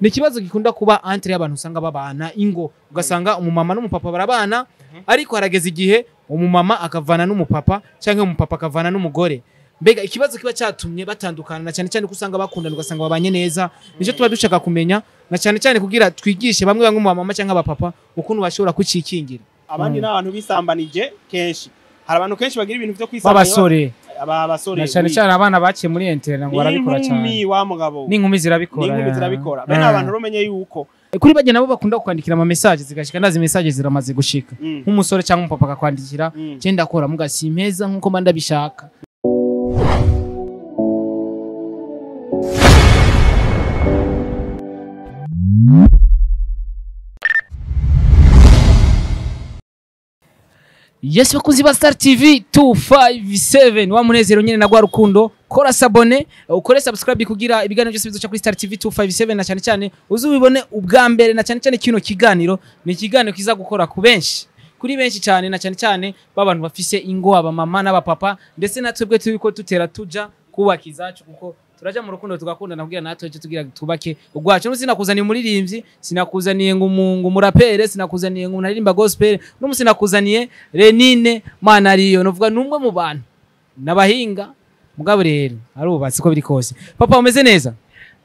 Ni ikibazo gikunda kuba entre y'abantu usanga babana ingo, ugasanga umumama n'umupapa barabana, ariko harageze igihe umumama akavana n'umupapa canke umupapa akavana n'umugore. Mbega ikibazo kiba cyatumye batandukana, na cyane cyane ko usanga bakundana ugasanga babanye neza, nicyo tuba dushaka kumenya, na cyane cyane kugira twigishe bamwe bamwe mu bamama canke abapapa ukuntu bashobora kucikingira. Abandi n'abantu bisambanije kenshi. Hari abantu kenshi bagira ibintu vyo kwisambanya b'abasore. Aba basore na cyane cyane abana baciye muri internet ngo barabikora cyane. N'inkumi wa mugabo. N'inkumi zirabikora. N'inkumi zirabikora. Bene abantu rumenye yuko kuri bajye nabo bakunda kwandikira ama message zigashika, ndazi message ziramaze gushika. Nk'umusore cyangwa umupapa akakwandikira, "Je ndakora muga simpeza nkuko mba ndabishaka." Yes, bakunzi ba Star TV 257, wa munezero nyene na gwa rukundo, kora sabone, ukore subscribe kugira ibiganiro byose bizoca kuri Star TV 257, na cyane cyane uzubibone ubwa mbere, na cyane cyane kino kiganiro ni ikiganiro kiza gukora ku benshi, kuri benshi cyane, na cyane cyane babantu bafise ingo, abamama n'abapapa, ndetse natwebwe turiko tutera tuja kubaka izacu, kuko turaja mu rukundo tugakundana kugira natwe ejo tugira tubake ubwacu. N'ubu sinakuzaniye umuririmbyi, sinakuzaniye ngo umurapere, sinakuzaniye ngo unaririmba gospel, n'ubu sinakuzaniye Lenine Manariyo, novuga numwe mu bantu n'abahinga mugabo rero arubatse ko biri kose. Papa umeze neza?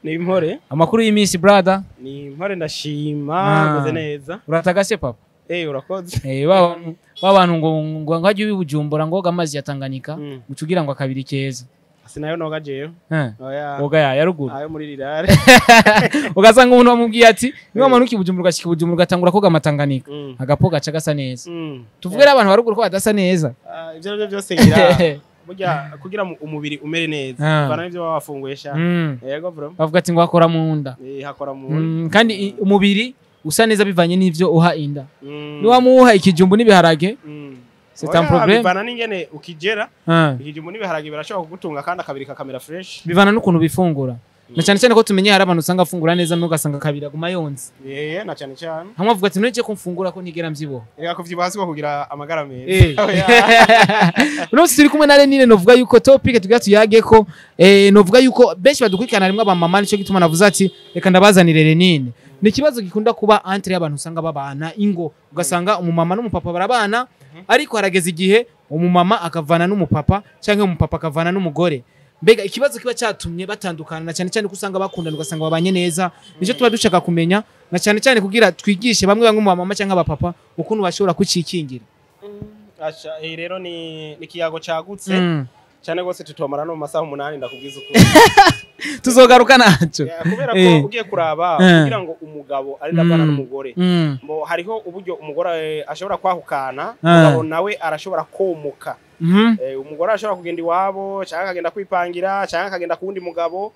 Ni impore. Amakuru y'iminsi brother? Ni impore ndashima, meze neza. Uratagase papa? Urakoze. Babantu ngo ngajye ubibujumbura ngo amazi ya Tanganyika ucugira ngo akabiri keza. Sinayo noga jewe. Oya. Oga ya ruguru. Ayo muri rirare. Ugasanga umuntu bamubwiye ati niba manuka ibujumbura ugashika ibujumbura ugatangura koga amatanganika. Agapo gaca gasa neza. Tuvuge rero abantu baruguru ko badasa neza. Ivyo navyo byose ngira burya kugira umubiri umere neza. Bana nivyo baba bafunguye sha. Yego bro. Bavuga ati ngo hakora mu nda. Hakora mu nda. Kandi umubiri usa neza bivanye n'ivyo uha inda. Niwa muha ikijumbu n'ibiharage. C'est un problème. Bivana n'ingene ukigera, ikijumbu n'ibiharage birashobora kugutunga kandi akabiri kakamera fresh. Bivana n'ukuntu bifungura. Na cyane cyane ko tumenye hari abantu usanga afungura neza n'ugasanga ugasanga kabiri aguma yonze. Na cyane cyane. Hamwe avuga ati none kumfungura ko ntigera mvyibuha. Reka kuvyibuha siko kugira amagara meza. Uno turi kumwe na Lenine, novuga yuko topic tugira tuyage ko novuga yuko benshi badukurikirana harimwo abamama, nico gituma navuze ati reka ndabazanire Lenine. Ni ikibazo gikunda kuba entre y'abantu usanga babana ingo, ugasanga umumama n'umupapa barabana, ariko harageze igihe umumama akavana n'umupapa canke umupapa akavana n'umugore. Mbega ikibazo kiba cyatumye batandukana, na cyane cyane ko usanga bakundana ugasanga babanye neza, nicyo tuba dushaka kumenya, na cyane cyane kugira twigishe bamwe bamwe mu bamama canke abapapa ukuntu bashobora kucikingira. Asha rero ni ikiyago cagutse cyane gose, tutomara no mu masaha 8 ndakubwiza ukuri. Tuzogaruka naco. Kubera ko ugiye kuraba kugira ngo umugabo ari ndavana n'umugore, mbo hariho uburyo umugore ashobora kwahukana, umugabo nawe arashobora komuka. Umugore ashobora kugenda iwabo cyangwa akagenda kwipangira cyangwa akagenda kundi mugabo.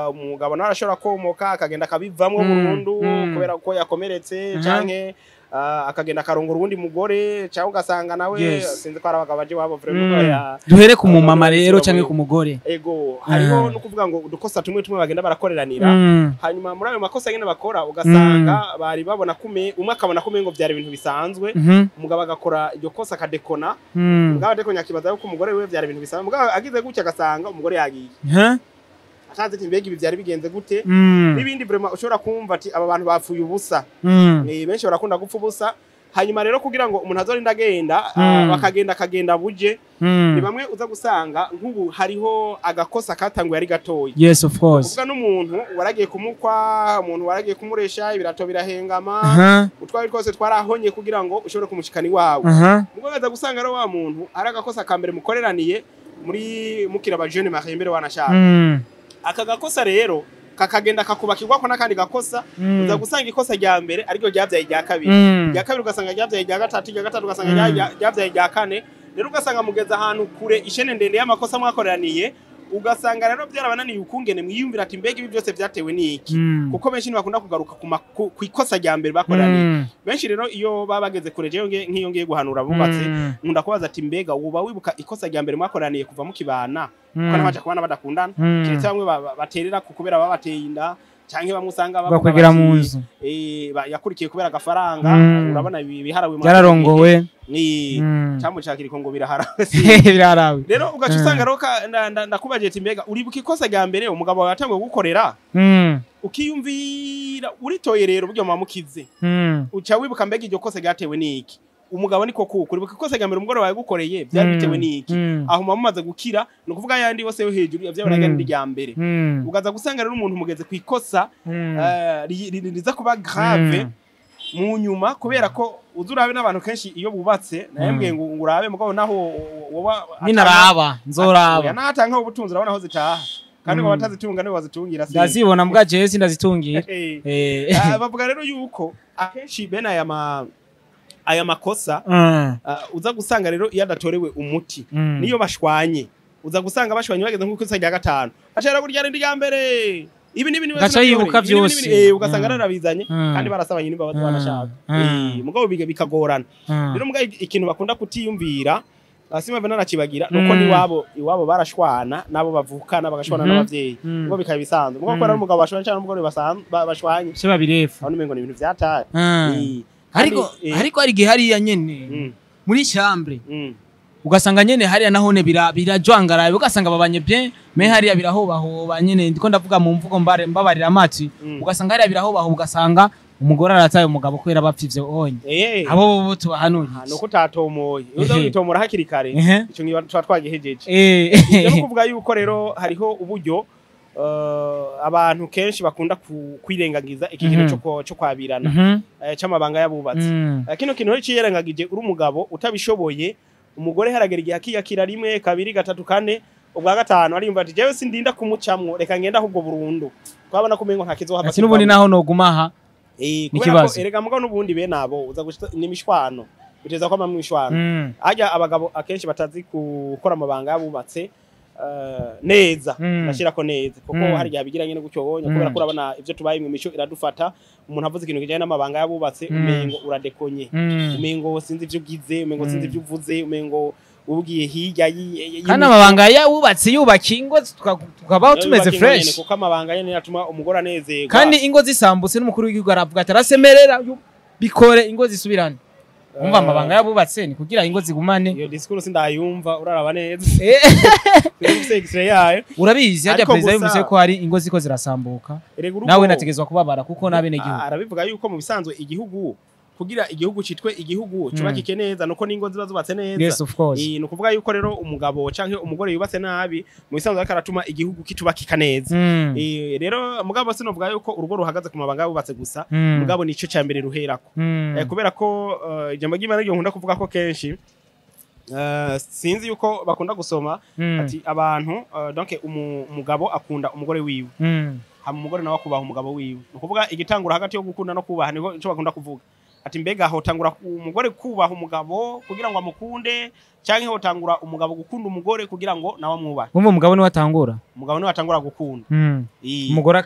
Umugabo nawe arashobora komoka akagenda akabivamwo burundu kubera ko yakomeretse, canke akagenda akarongora uwundi mugore, cyangwa ugasanga nawe sinzi ko arabagabo baje wabo vraiment. Duhere ku mumama rero canke ku mugore. Ego hariho no kuvuga ngo udukosa tumwe tumwe bagenda barakoreranira, hanyuma muri ayo makosa nyene bakora ugasanga bari babona kume umwe akabona kume ngo byari ibintu bisanzwe, umugabo agakora iryo kosa akadekona, umugabo adekonya akibaza yuko umugore wiwe byari ibintu bisanzwe, umugabo agize gutya agasanga umugore yagiye. Ashatse ati mbega ibi byari bigenze gute? N'ibindi vraiment ushobora kumva ati aba bantu bapfuye ubusa. Ni benshi barakunda gupfa ubusa. Hanyuma rero kugira ngo umuntu azorinda agenda, bakagenda akagenda buje, ni bamwe uza gusanga nk'ubu hariho agakosa katanguye ari gatoyi. Yes of course. Uvuga n'umuntu waragiye kumukwa, umuntu waragiye kumuresha, ibirato birahengama, utwaye twose twarahonye kugira ngo ushobore kumushikana iwawe. Ubwo gaza gusanga rero wa muntu ari agakosa ka mbere mukoreraniye muri mukira ba jeune marié mbere wanashaka. Aka gakosa rero kakagenda kakubakirwa ko nakandi gakosa, uza gusanga ikosa rya mbere ariko ryavyaye rya kabiri, rya kabiri ugasanga ryavyaye rya gatatu, rya gatatu ugasanga ryavyaye rya kane, rero ugasanga mugeza ahantu kure ishene ndende y'amakosa mwakoreraniye, ugasanga rero byarabananiye ukungene mwiyumvira ati mbega ibi byose byatewe n'iki? Kuko benshi ntibakunda kugaruka ku ikosa rya mbere bakoreraniye. Benshi rero iyo babageze kure, jewe nk'iyo ngiye guhanura bubatse, nkunda kubaza ati mbega woba wibuka ikosa rya mbere mwakoreraniye kuva mukibana? Kuko nabaje kubana badakundana, kiretse bamwe baterera kubera babateye inda, canke bamusanga bakwegera mu nzu yakurikiye kubera agafaranga. Urabona biharawe byararongowe ni cyamucakira ngo biraharawe biraharawe. Rero ugaca usanga rero ndakubaje ati mbega uribuka ikosa rya mbere umugabo wawe yatanguye gukorera? Ukiyumvira uritoye rero buryo mamukize, uca wibuka mbega iryo kosa ryatewe n'iki. Umugabo niko kuko uribuka ikosa rya mbere umugore wawe yagukoreye byari bitewe n'iki, aho muba mumaze gukira, ni ukuvuga yandi yose yo hejuru yavyabona mm. rya mbere. Ugaza gusanga rero umuntu mugeze ku ikosa riza kuba grave mu nyuma, kubera ko uza urabe n'abantu kenshi iyo bubatse, nayembwiye ngo urabe mugabo naho woba ninaraba nzoraba natanga ubutunzi, urabona aho zitaha kandi ngo batazitunga nibo bazitungira. Ndazibona mbwa jewe sindazitungira. Bavuga rero yuko akenshi bene aya makosa uza gusanga rero iyo adatorewe umuti, niyo bashwanye, uza gusanga bashwanye bageze nko kwisa rya gatanu, ashara burya rindi rya mbere ibi nibi nibi gaca yibuka byose, ugasanga ararabizanye kandi barasabanye nimba banashaka, mugabo bikagorana. Rero mugabo ikintu bakunda kutiyumvira asima bena nacibagira nuko niwabo iwabo barashwana nabo bavukana bagashwana n'abavyeyi, ngo bikaba bisanzwe mugabo ko ari umugabo bashwana cyangwa umugore bashwanye se babirefu, aho nimengo ni ibintu vyataye. Ariko hari igihe hariya nyene muri chambre ugasanga nyene hariya nahone birajwangaraye, ugasanga babanye bien me hariya birahobahoba nyene, ndiko ndavuga mu mvugo mbabarira amatwi, ugasanga hariya birahobaho, ugasanga umugore arataye umugabo kubera bapfivye onye. Abo bo tubahanuye nuko utatomoye, uza witomora hakiri kare, ico ngiba tuba twagihejeje. Ivyo no kuvuga yuko rero hariho uburyo abantu kenshi bakunda kwirengagiza iki kintu cyo kwabirana c'amabanga y'abubatsi. Kino kintu rero ciyerengagije uri umugabo utabishoboye, umugore haragera igihe akiyakira rimwe kabiri gatatu kane, ubwa gatanu ariyumva ati jewe sindinda kumucamwo, reka ngenda ahubwo burundu, twabona kumengo nta kizohava. Ati n'ubundi naho nogumaha kubera ko erega mugabo n'ubundi bene abo uza gushita n'imishwano, biteza ko amamwe imishwano ajya abagabo akenshi batazi gukora amabanga y'abubatse neza, ndashira ko neza kuko hari igihe bigira nyene gutyo wonye, kubera ko urabona ivyo tubaye mu mico iradufata, umuntu avuze ikintu kijanye n'amabanga y'abubatse umengo uradekonye, umengo sinzi ivyo ugize, umengo sinzi ivyo uvuze, umengo ubugiye hirya. Kandi amabanga y'abubatse yubaka ingo tukabaho tumeze fresh, kuko amabanga nyene atuma umugore anezerwa, kandi ingo zisambutse n'umukuru w'igihugu aravuga ati arasemerera bikore ingo zisubirane. Umva amabanga y'abubatse ni kugira ingo zigumane. Iyo discours sindayumva, uraraba neza. Urabizi hajya president yumvise ko hari ingo ziko zirasambuka, nawe nategezwa kubabara kuko nabene gihugu. Arabivuga yuko mu bisanzwe igihugu kugira igihugu citwe igihugu cubakike neza nuko ningo ziba zubatse neza. Yes, of course. Ni kuvuga yuko rero umugabo canke umugore yubatse nabi mu bisanzwe akaratuma igihugu kitubakika neza. Rero mugabo sinovuga yuko urugo ruhagaze ku mabanga yubatse gusa, mugabo nico ca mbere ruherako. Kubera ko ijambo ry'Imana ryo nkunda kuvuga ko kenshi sinzi yuko bakunda gusoma ati abantu donc umugabo akunda umugore wiwe, hama umugore nawe akubaha umugabo wiwe. Ni kuvuga igitangura hagati yo gukunda no kubaha niho ico bakunda kuvuga. Ati mbega hotangura umugore kubaha umugabo kugira ngo amukunde, canke hotangura umugabo gukunda umugore kugira ngo nawe amwubahe? Umva umugabo niwe atangura. Umugabo niwe atangura gukunda. Umugore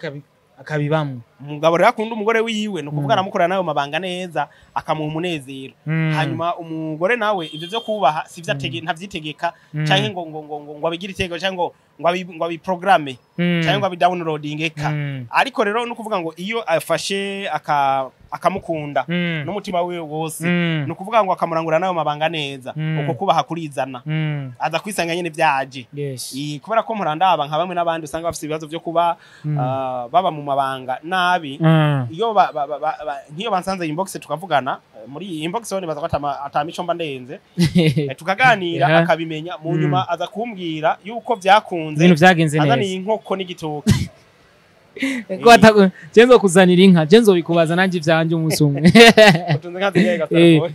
akabibamwe. Umugabo rero akunda umugore wiwe, no kuvuga aramukorera nawe mabanga neza, akamuha umunezero. Hanyuma umugore nawe ivyo vyo kubaha sivyo atege ntavyitegeka, canke ngo ngo ngo ngo abigire itego, canke ngo ngo abiprogramme, canke ngo abidownloading eka. Ariko rero no kuvuga ngo iyo afashe akamukunda n'umutima wiwe wose, no kuvuga ngo akamurangura nawe mabanga neza, uko kubaha kurizana, aza kwisanga nyene vyaje. Kubera ko murandaba nka bamwe n'abandi usanga bafite ibibazo vyo kuba baba mu mabanga nabi, iyo nkiyo bansanze inbox tukavugana muri inbox ho nibaza ko atamico mba ndenze, tukaganira akabimenya mu nyuma aza kumbwira yuko vyakunze ibintu vyagenze neza, azaniye inkoko n'igitoki. Jenzo kuzanira inka, jenzo bikubaza nanje ivyanje umunsi umwe.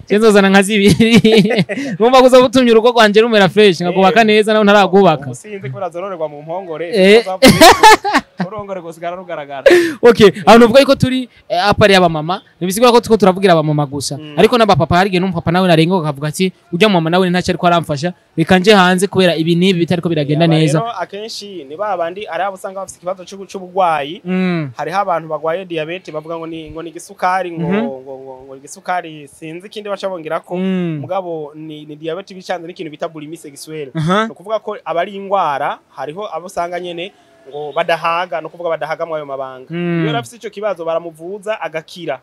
Jenzo zana nka zibiri. Numva kuza butumye urugo rwanje rumera fresh, nkagubaka neza naho ntaragubaka. Usinzi ko razororerwa mu mpongore, urongore gusigara rugaragara. Okay, aho nuvuga yuko turi apari y'abamama, nibisigura ko tuko turavugira abamama gusa. Ariko n'abapapa hari gihe n'umupapa nawe narenga akavuga ati ujya mama nawe ntacyo ariko aramfasha, reka nje hanze kubera ibi n'ibi bitariko biragenda neza. Rero akenshi ni babandi ari abo usanga bafite ikibazo c'ubugwayi. Hariho abantu bagwaye diabete bavuga ngo ni ngo ni igisukari, ngo ngo ngo igisukari sinzi ikindi baca bongerako, mugabo ni diabete bicanze n'ikintu bita bulimie sexuelle. No kuvuga ko abari ingwara hariho abo usanga nyene ngo badahaga, no kuvuga badahaga mu ayo mabanga. Iyo rafise ico kibazo baramuvuza agakira.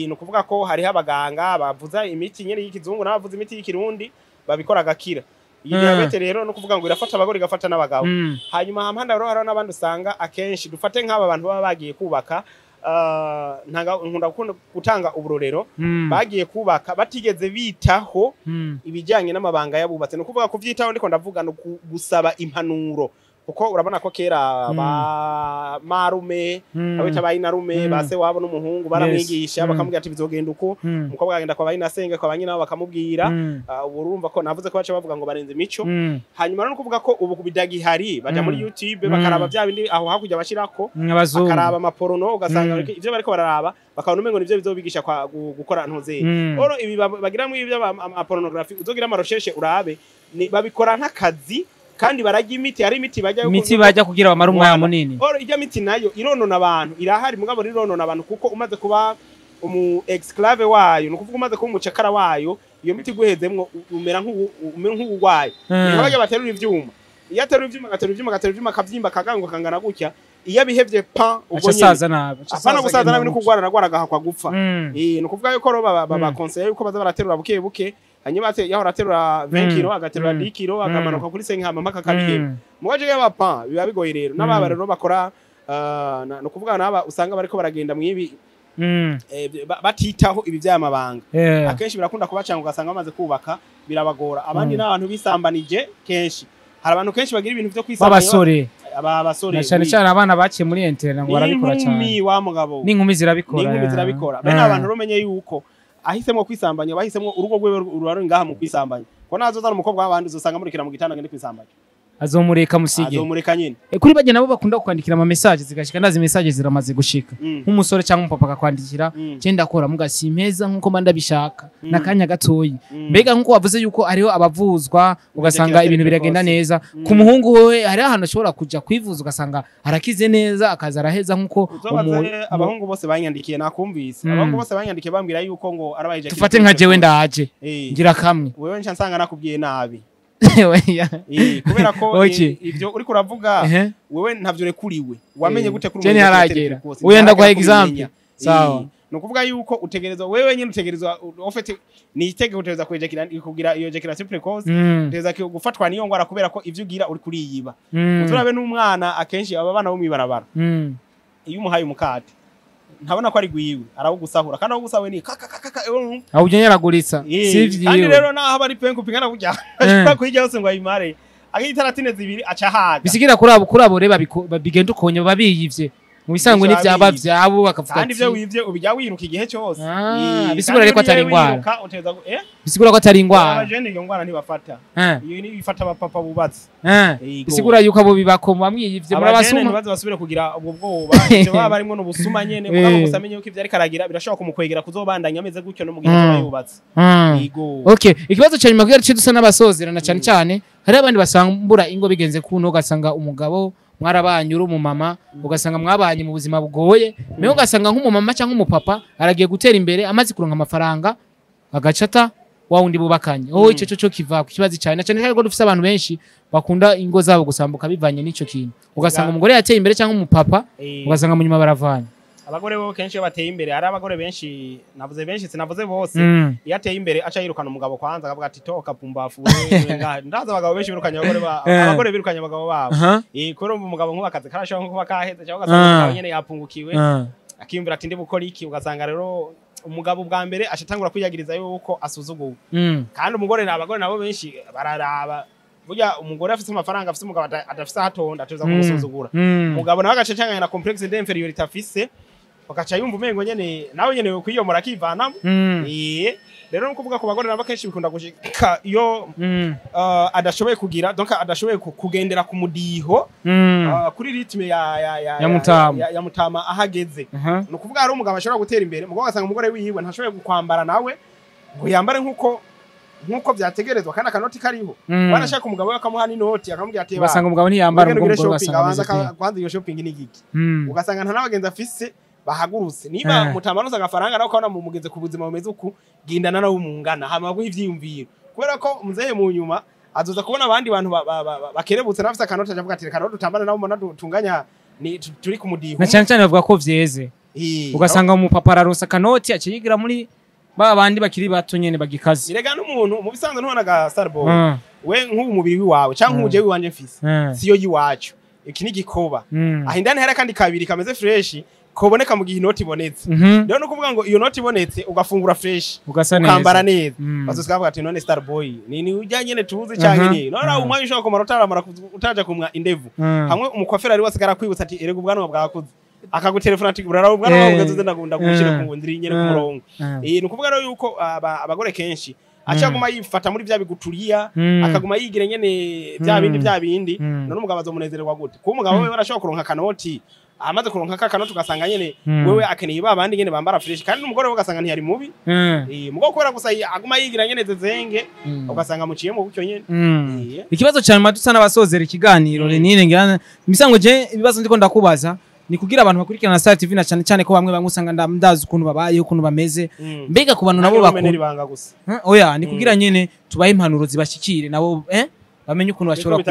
No kuvuga ko hariho abaganga bavuza imiti nyene y'ikizungu n'abavuza imiti y'ikirundi babikora agakira. Iyi diabete rero no kuvuga ngo irafata abagore igafata n'abagabo. Hanyuma hampanda rero hariho n'abandi usanga akenshi dufate nk'aba bantu baba bagiye kubaka, nkunda gutanga uburorero, bagiye kubaka batigeze bitaho ibijyanye n'amabanga y'abubatse. Ni ukuvuga kuvyitaho ndiko ndavuga no gusaba impanuro, kuko urabona ko kera ba marume abita bayinarume base wabo n'umuhungu baramwigisha bakamubwira ati bizogenda uko, umukobwa agenda kwa bayinasenge kwa banyina bakamubwira. Ubu urumva ko navuze ko baca bavuga ngo barenze imico. Hanyuma no kuvuga ko ubu kubidagihari baja muri YouTube bakaraba bya bindi aho hakurya bashirako, bakaraba amaporono, ugasanga ivyo bariko bararaba bakabona umengo nivyo bizobigisha kwa gukora ntuze. Oro ibi bagira mu ibyo ama pornography uzogira ama recherche urabe babikora nk'akazi, kandi barajya imiti, hari imiti bajya imiti bajya kugira bamara umwanya munini. Oro ijya miti nayo ironona abantu, irahari mugabo ironona abantu kuko umaze kuba umu esclave wayo, ni ukuvuga umaze kuba umucakara wayo, iyo miti guhezemwo umera nk'uwugwaye. Ni bajya baterura ivyuma, iyo aterura ivyuma agaterura ivyuma agaterura ivyuma akavyimba akagango kangana gutya, iyo abihevye pa ubwo nyene asaza nabi. Apana gusaza nabi, no kugwara nagwara agahakwa gupfa. Ni ukuvuga yuko ro baba conseiller yuko baza baraterura buke buke, hanyuma ate yahora aterura 20 kilo agaterura 10 kilo akamanuka kuri 5 hama mpaka akabiheba. Muwaje y'abapa biba bigoye rero n'ababa rero bakora, no kuvuga n'aba usanga bariko baragenda mwibi batitaho ibi by'amabanga, akenshi birakunda kubacanga ugasanga bamaze kubaka birabagora. Abandi n'abantu bisambanije, kenshi hari abantu kenshi bagira ibintu vyo kwisambanya b'abasore, aba basore cyane cyane abana baciye muri internet ngo barabikora cyane, n'inkumi wa mugabo, n'inkumi zirabikora, n'inkumi zirabikora. Bene abantu rumenye yuko ahisemo kwisambanya, bahisemo urugo rwe rurari ngaha mu kwisambanya, ko nazozana umukobwa w'abandi uzosanga murikira mu gitanda ngende kwisambanya, azomureka musige, azomureka nyine. Kuri bajye nabo bakunda kwandikira ama message zigashika, ndazi message ziramaze gushika, nk'umusore cyangwa umupapa akakwandikira je ndakora muga simpeza nkuko mba ndabishaka nakanya gatoyi. Mbega nkuko wavuze yuko ariho abavuzwa ugasanga ibintu biragenda neza, ku muhungu wewe hari ahantu ashobora kuja kwivuza ugasanga arakize neza akaza araheza nkuko abahungu bose banyandikiye nakumvise, abahungu bose banyandikiye bambwira yuko ngo arabaye. Tufate nka jewe ndaje ngira kamwe, wewe nca nsanga nakubwiye nabi. Kubera ko ibyo uri kuravuga wewe ntavyo rekuriwe, wamenye gute kuri umuntu haragera uyenda kwa example sawa. No kuvuga yuko utegerezwa wewe nyine utegerezwa ofete ni itege utegerezwa kwejakira kugira iyo ejaculation précoce, utegerezwa gufatwa niyo ngwara kubera ko ivyo ugira uri kuriyiba. Uturabe n'umwana akenshi aba bana bo mwibarabara, iyo umuhaye umukate ntabona ko ari gwiwe arawugusahura, kandi awugusawe ni kaka kaka aho ugenyeraguritsa sivyiwe. Kandi rero naho bari penku pingana kujya ashobora kwijya hose ngo ayimare agitaratine zibiri aca haga bisigira kuri abo reba bigenda ukonye babiyivye mu bisanzwe n'ivyaba vyabo bakavuga kandi ivyo wivye ubijya wiruka igihe cyose. Bisigura reko atari ingwara, bisigura ko atari ingwara. Abajene iyo ngwara ntibafata, iyo ni bifata abapapa bubatse. Bisigura yuko abo bibako bamwiyivye murabasuma ntibaze basubire kugira ubwo bwoba, ivyo baba barimo n'ubusuma nyene, mugabo gusa amenye yuko ivyo ariko aragira birashobora kumukwegera kuzobandanya ameze gutyo no mu gihe azoba yubatse. Okay, ikibazo cya nyuma kugira dusa n'abasozerana cyane cyane hari abandi basambura ingo bigenze kuno, ugasanga umugabo mwarabanye uri umumama, ugasanga mwabanye mu buzima bugoye, mewe ugasanga nk'umumama cyangwa umupapa aragiye gutera imbere amaze kuronka amafaranga agacata wa wundi bubakanye. Oh, ico cyo kiva ku kibazo cyane cyane cyane ko dufise abantu benshi bakunda ingo zabo gusambuka bivanye n'ico kintu, ugasanga umugore yateye imbere cyangwa umupapa ugasanga mu nyuma baravanye. Abagore bo kenshi iyo bateye imbere, hari abagore benshi navuze benshi sinavuze bose, iyo ateye imbere aca yirukana umugabo kwanza akavuga ati toka pumbafu. Ndaza abagabo benshi birukanye abagore ba abagore birukanye abagabo babo. Kuri umugabo nkuba akazi karashobora nko kuba kaheze cyangwa ugasanga umugabo nyene yapungukiwe akiyumvira ati ndi bukora iki, ugasanga rero umugabo bwa mbere ashatangura kwiyagiriza yuko asuzuguwe. Kandi umugore n'abagore nabo benshi bararaba burya umugore afite amafaranga afite umugabo adafise ahatonda atuza kumusuzugura. Umugabo nawe agacacanganya na complexe d'infériorité afise, bakaca yumva umengo nyene nawe nyene kwiyomora akivanamo. Rero no kuvuga ku bagore nabo kenshi bikunda gushika iyo adashoboye kugira donc adashoboye kugendera ku mudiho kuri rythme ya mutama ya mutama ahageze. No kuvuga hari umugabo ashobora gutera imbere mugabo ugasanga umugore wiwe ntashoboye gukwambara nawe ngo yambare nkuko byategerezwa kandi akanoti kariho. Wanashaka umugabo we akamuha n'inoti akamubwira ati ugasanga umugabo ntiyambara ngo umugore ugasanga kwanza iyo shopping ni giki, ugasanga nta nabagenzi afise bahagurutse. Niba mutamanuza agafaranga nawe ukabona mumugeze ku buzima bumeze uku, gindana nawe mungana hama guha ivyiyumviro, kubera ko muzehe mu nyuma azoza kubona abandi bantu bakerebutse nafise akanoti ajavuga ati reka rero dutambane nabo mbona dutunganya ni turi ku mudiho. Na cyane cyane bavuga ko vyeze, ugasanga umupapa araronsa akanoti aciyigira muri Ba bandi bakiri bato nyene bagikaze. Irega n'umuntu mu bisanzwe ntubona ga Starboy we nk'ubu mubiri wawe canke nk'uje wiwanje mfise siyo yiwacu iki ni gikoba aho indani hari kandi kabiri kameze fresh koboneka mu gihe inoti ibonetse. Rero no kuvuga ngo iyo noti ibonetse ugafungura fresh ukambara neza bazosika bavuga ati none Starboy ni ujya nyene tuzi canke ni none umwanya ushobora kumara utaramara utaja kumwa indevu hamwe umukwafera ari wasigara kwibutsa ati erega ubwanwa bwakuze akagutelefona ati urara ubwanwa bwawe uze ndagunda gushira ku ndiri nyene ku murongo. Ni ukuvuga rero yuko abagore kenshi acaguma yifata muri bya biguturiya akaguma yigira nyene bya bindi none umugabo azomunezererwa gute kuko umugabo we arashobora kuronka kanoti amaze kuronka kakanoti ugasanga nyene wewe akeneye ba bandi nyene bambara fresh kandi n'umugore we ugasanga ntiyari mubi mugabo kubera gusa aguma yigira nyene zezenge ugasanga muciye mu bucyo nyene. Ikibazo cyane madusa n'abasozera ikiganiro Lenine ngira misango je ibibazo ndiko ndakubaza ni kugira abantu bakurikirana Star TV na cyane cyane ko bamwe bamwe usanga ndazi ukuntu babaye ukuntu bameze mbega ku bantu nabo bakunda gusa oya ni kugira nyene tubahe impanuro zibashikire nabo bamenye ukuntu bashobora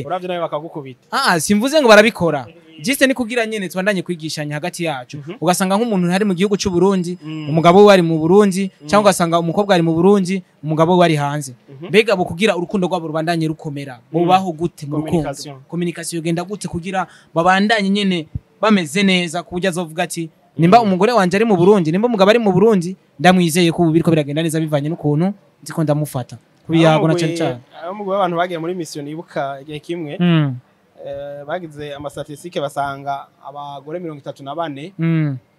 uravye nawe bakagukubita. Simvuze ngo barabikora jiste ni kugira nyene tubandanye kwigishanya hagati yacu ugasanga nk'umuntu ari mu gihugu cy'u Burundi umugabo we ari mu Burundi cyangwa ugasanga umukobwa ari mu Burundi umugabo we ari hanze mbega bo kugira urukundo rwabo rubandanye rukomera bubaho gute mu rukundo communication genda gute kugira babandanye nyene bameze neza kuburyo azovuga ati nimba umugore wanje ari mu Burundi nimba umugabo ari mu Burundi ndamwizeye ko biriko biragenda neza bivanye n'ukuntu nziko ndamufata kubiyago na cyane cyane. Umugabo abantu bagiye muri mission ibuka igihe kimwe bagize amastatistike basanga abagore 34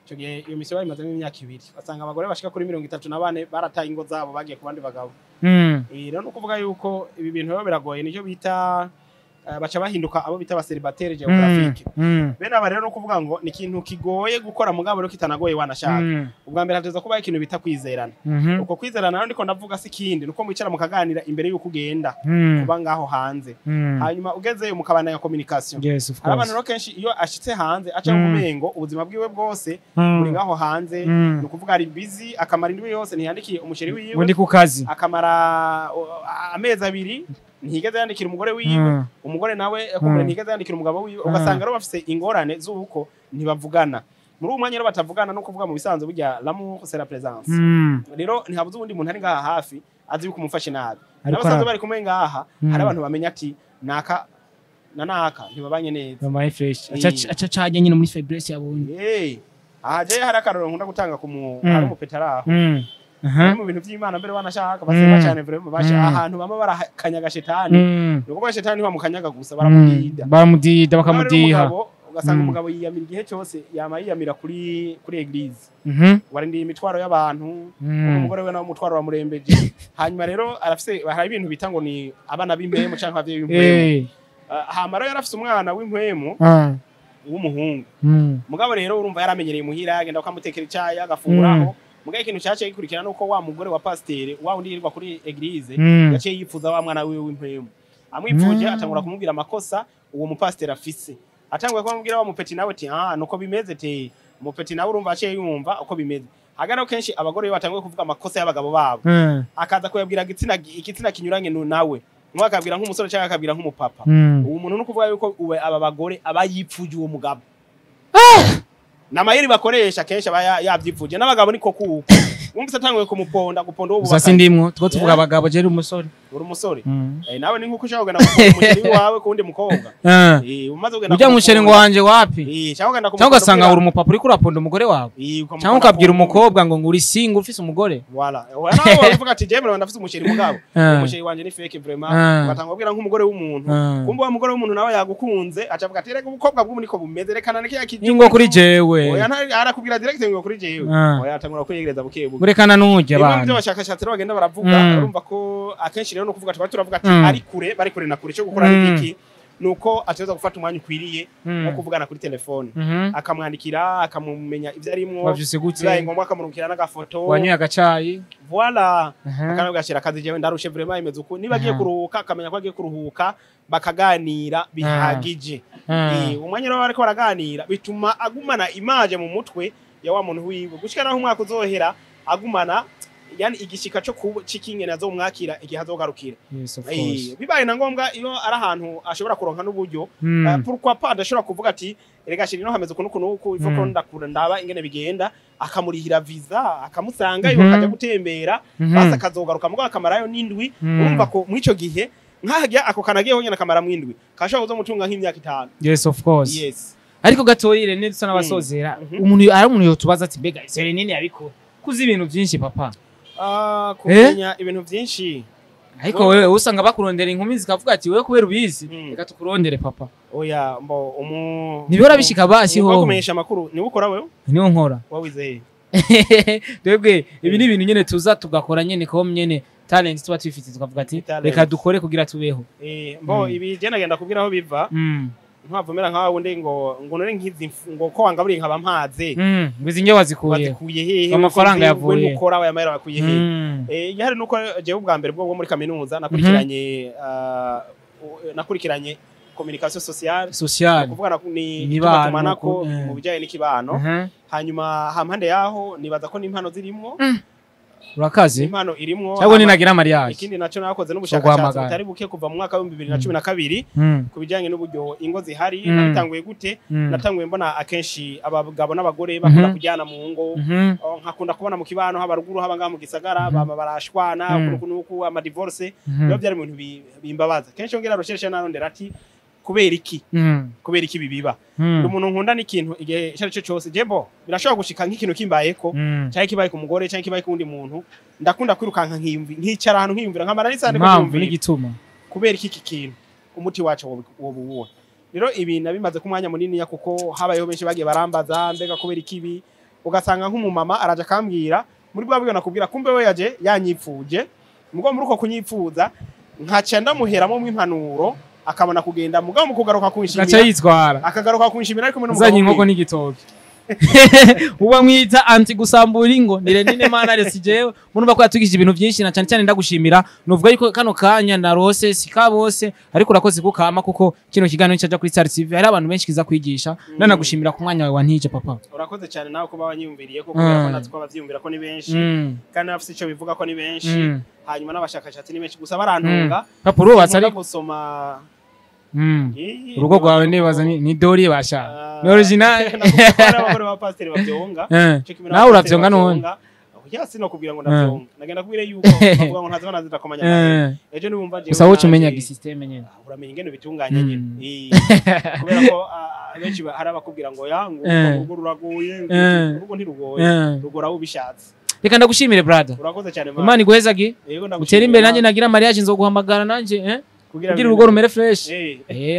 ico gihe iyo mission bayimazemo imyaka 2 basanga abagore bashika kuri 34 barataye ingo zabo bagiye ku bandi bagabo. Rero no kuvuga yuko ibi bintu rero biragoye nico bita baca bahinduka abo bita abaseribateri geographique. Bene aba rero no kuvuga ngo ni ikintu kigoye gukora mugabo rero kitanagoye wanashaka. Ubwa mbere hateza kuba ikintu bita kwizerana. Uko kwizerana rero ndiko ndavuga si kindi nuko mwicara mukaganira imbere yuko ugenda kuba ngaho hanze. Hanyuma ugezeyo mukabana ya communication. Yes, of course. Abantu rero kenshi iyo ashitse hanze aca kumengo ubuzima bwiwe bwose buri ngaho hanze no kuvuga ari busy akamara indwi yose ntiyandikiye umusheri wiwe ndi ku kazi akamara amezi abiri ntigeze yandikira umugore wiwe umugore nawe akumure ntigeze yandikira umugabo wiwe ugasanga rero bafise ingorane z'uko ntibavugana muri uwo mwanya rero batavugana no kuvuga mu bisanzwe burya l'amour c'est la présence. Rero ntihabuze ubundi muntu ari ngaha hafi azi yuko umufashe nabi n'abasanzwe bari kumwe ngaha hari abantu bamenya ati naka na naka ntibabanye neza bamaye fresh aca canye nyine muri faiblesse yabonye aha je hari akaroro nkunda gutanga ku hari umupetara aho mu bintu by'Imana mbere wanashaka basenga cyane vraiment basha ahantu bama barakanyaga shetani nuko ba shetani bamukanyaga gusa baramudida bakamudiha ugasanga umugabo yiyamira igihe cyose yama yiyamira kuri église warindiye imitwaro y'abantu umugore we nawe umutwaro wamurembeje hanyuma rero arafise hari ibintu bita ngo ni abana b'impemu canke abavyeyi b'impemu hama rero yarafise umwana w'impemu w'umuhungu mugabo rero urumva yaramenyereye muhira agenda bakamutekera icyayi agafunguraho mugaye ikintu cyace gikurikirana nuko wa mugore wa pasiteri wa undi yirirwa kuri église yaciye yifuza wa mwana wiwe w'impemu amwipfuje atangura kumubwira amakosa uwo mupasiteri afise atangura kumubwira wa mupeti nawe ati nuko bimeze te mupeti nawe urumva aciye yumva uko bimeze hagaro kenshi abagore batanguye kuvuga amakosa y'abagabo babo akaza kuyabwira igitsina kinyuranye nawe nko akabwira nk'umusore cyangwa akabwira nk'umupapa uwo muntu no kuvuga yuko aba bagore aba yipfuje uwo mugabo namayeri bakoresha kenshi aba yabyipfuje n'abagabo niko kuko wumvise atanguye kumuponda guponda uwo bubaka sindimwo two tuvuga abagabo je uri umusore nawe ni nkuko ushaka kugenda kumusheri wawe kundi mukobwa umaze kugenda ujya musheri ngo wanje wapi cyangwa ugasanga uri umupapa uri kuraponda umugore wawe cyangwa ukabwira umukobwa ngo nguri single ufise umugore voilà nawe uvuga ati je ndafise umusheri mugabo umusheri wanje ni fake vraiment ugatanga kubwira nk'umugore w'umuntu kumbe wa mugore w'umuntu nawe yagukunze acavuga ati reka ubukobwa bw'ubu niko bumeze reka naneke yakijye ngo kuri jewe oya arakubwira direct ngo kuri jewe oya atangura kwiyegereza buke buke murekana n'ujya abantu ibyo bashakashatsi rero bagenda baravuga urumva ko akenshi rero no kuvuga tuba turavuga ati ari kure bari kure na kure cyo gukora iki nuko ateza gufata umwanya ukwiriye wo kuvugana kuri telefone akamwandikira akamumenya ibyo arimwo bibaye ngombwa akamurungikira n'agafoto wanyoye agacayi voilà akanabwashira akazi jewe ndarushe vraiment imeze uku niba agiye kuruhuka akamenya ko agiye kuruhuka bakaganira bihagije umwanya rero bariko baraganira bituma agumana image mu mutwe ya wa muntu wiwe gushika naho umwaka uzohera agumana Yani igishika cyo cikingene azomwakira igihe azogarukira. Yes, of course. Bibaye na ngombwa iyo ari ahantu ashobora kuronka n'uburyo, pourquoi pas adashobora kuvuga ati erega shiri no hameze ukuntu ukuntu ivo ko ndakura ndaba ingene bigenda, akamurihira visa akamusanga iyo akajya gutembera, basa akazogaruka mugabo akamarayo n'indwi. Urumva ko mw'ico gihe nkahajya ako kanagiye honyene akamara mw'indwi kashobora kuzomutunga nk'imyaka 5. Yes, of course. Yes. Ariko gatoyi Rene dusa n'abasozera, umuntu ari umuntu yotubaza ati mbega ese Rene yabikora kuzi ibintu byinshi papa? Kumenya ibintu byinshi. Ariko wewe usanga bakurondera inkumi zikavuga ati wewe kubera ubizi reka tukurondere papa. Oya mbo nibora bishika basi ho. Kumenyesha amakuru ni ukora wewe? Niwo nkora. Wawizeye. Twebwe ibi ni ibintu nyene tuza tugakora nyene ko nyene talent tuba twifite tukavuga ati reka dukore kugira tubeho. Mbo ibi je nagenda kubwira aho biva. Ntwavumera nkawe wundi ngo nore nkizi ngo ko wangaburiye nkaba mpaze. Ngo izi nge wazikuye hehe? Amafaranga yavuye. Ukora aya mahera bakuye hehe? Ihari nuko jewe ubwa mbere bwo muri kaminuza nakurikiranye nakurikiranye communication sociale. Kuvuga ni itumanako mu bijanye n'ikibano. Hanyuma hampande yaho nibaza ko n'impano zirimo. Urakaze? Impano irimwo. Cyangwa ninagira mariage. Ikindi naco nakoze n'ubushakashatsi butari buke kuva mu mwaka wa 2012 kubijanye n'uburyo ingo zihari. Nabitanguye gute? Natanguye mbona akenshi abagabo n'abagore bakunda kujyana mu ngo, nkakunda kubona mu kibano haba ruguru haba ngaha mu gisagara bama barashwana ukuntu ama divorce, biba byari ibintu bimbabaza. Kenshi ongera recherche narondera ati kubera iki? Kubera iki bibiba? Umuntu nkunda n'ikintu igihe cyari cyo cyose jembo birashobora gushika nk'ikintu kimbayeko cyangwa kibaye ku mugore cyangwa kibaye ku wundi muntu, ndakunda kwirukanka nkicara ahantu nkiyumvira nkamara n'isande kubyumvira n'igituma kubera iki kintu umuti wacu wo buwo. Rero ibi nabimaze ku mwanya munini ya kuko habayeho benshi bagiye barambaza mbega kubera ikibi, ugasanga nk'umumama araje akambwira muri bwa bwo nakubwira kumbe we yaje yanyipfuje, mugo muri uko kunyipfuza nkaca ndamuheramo mw'impanuro akabona kugenda mugabo mu kugaruka kunshimira gacha yitwara akagaruka kunshimira ariko n'umugabo uzanye inkoko n'igitoki. Uba mwita anti gusambura ingo ni Renine mana resijewe murumva ko yatugishije ibintu byinshi na cyane cyane ndagushimira. Nuvuga yuko kano kanya narose sikabose ariko urakoze kukama kuko kino kiganiro cyaja kuri Star TV hari abantu benshi kiza kwigisha. Nanagushimira ku mwanya wawe wantije papa. Urakoze cyane nawe kuba wanyumviriye ko kubera ko natwe abavyumvira ko ni benshi kandi afite ico bivuga ko ni benshi, hanyuma n'abashakashatsi ni benshi gusa barantunga papa urubatse ariko gusoma urugo rwawe nibaza ni dori basha ni original. Abagore ba pastor bavyonga nawe uravyonga none? Ya sinokubwira ngo ndavyonga, nagenda kubwira yuko bavuga ngo ntazibana zidakomanya ejo nibumva je gusa wowe umenya gisysteme nyene uramenya ingene bitunganye nyene kubera ko benshi hari abakubwira ngo ya ngo urugo ruragoye, urugo ntirugoye, rugora ubishatse. Reka ndagushimire brother. Urakoze cyane man. Imana iguhezagi. Utere imbere nanjye nagira mariage nzoguhamagara nanje kugira urugo rumere fresh.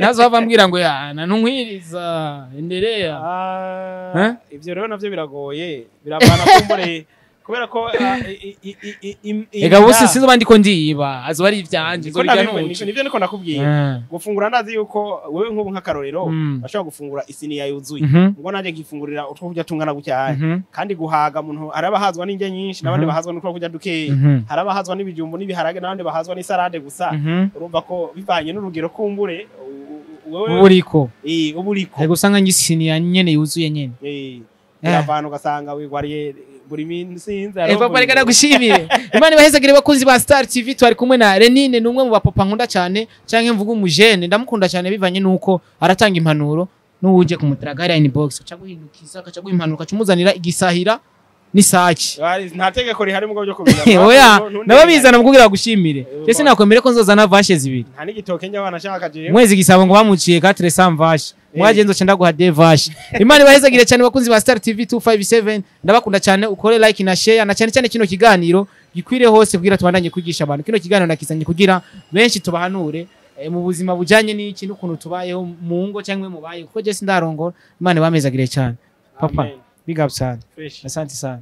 Nazo hava mbwira ngo ya ntunkwiriza endelea. Ivyo rero navyo biragoye birabana kumbure kubera ko ega bose sinzo bandiko ndiba azo bari ivyanje nzo bijya ntuci. Nivyo niko nakubwiye gufungura ndazi yuko wewe nk'ubu nk'akarorero bashobora gufungura isiniya yuzuye ngo nanje nkifungurira utwo kurya tungana gutya, kandi guhaga umuntu arabahazwa n'indya nyinshi n'abandi bahazwa n'utwo kurya dukeya, harabahazwa n'ibijumbu n'ibiharage n'abandi bahazwa n'isarade gusa. Urumva ko bivanye n'urugero kumbure wewe uburiko uburiko ariko usanga n'isiniya nyene yuzuye nyene abantu ugasanga wigwariye buri minsi nza. Papa reka ndagushimire. Imana ibahezagire bakunzi ba Star TV. Twari kumwe na Renine, ni umwe mu bapapa nkunda cyane canke mvuga umujene ndamukunda cyane bivanye nuko aratanga impanuro n'uwuje kumutaraga hariya inbox aca guhindukiza akaca guha impanuro akacumuzanira igisahira n'isaki. Nta tegeko rihari mugabo ryo kubizana. Oya nababizana mukubwira gushimire. Je sinakwemere ko nzozana vashe zibiri. Nta n'igitoke njya banashaka je. Mwezi gisabo ngo bamuciye 400 vashe. Mwaje nzoca ndaguha de vashe. Imana ibahezagire cyane bakunzi ba Star TV 257 ndabakunda cyane, ukore like na share na cyane cyane kino kiganiro gikwire hose kugira tubandanye kwigisha abantu. Kino kiganiro nakizanye kugira benshi tubahanure mu buzima bujanye n'iki n'ukuntu tubayeho mu ngo cyangwa mubaye kuko je sindarongora. Imana ibamezagire cyane. Papa, big up sana. Asante sana.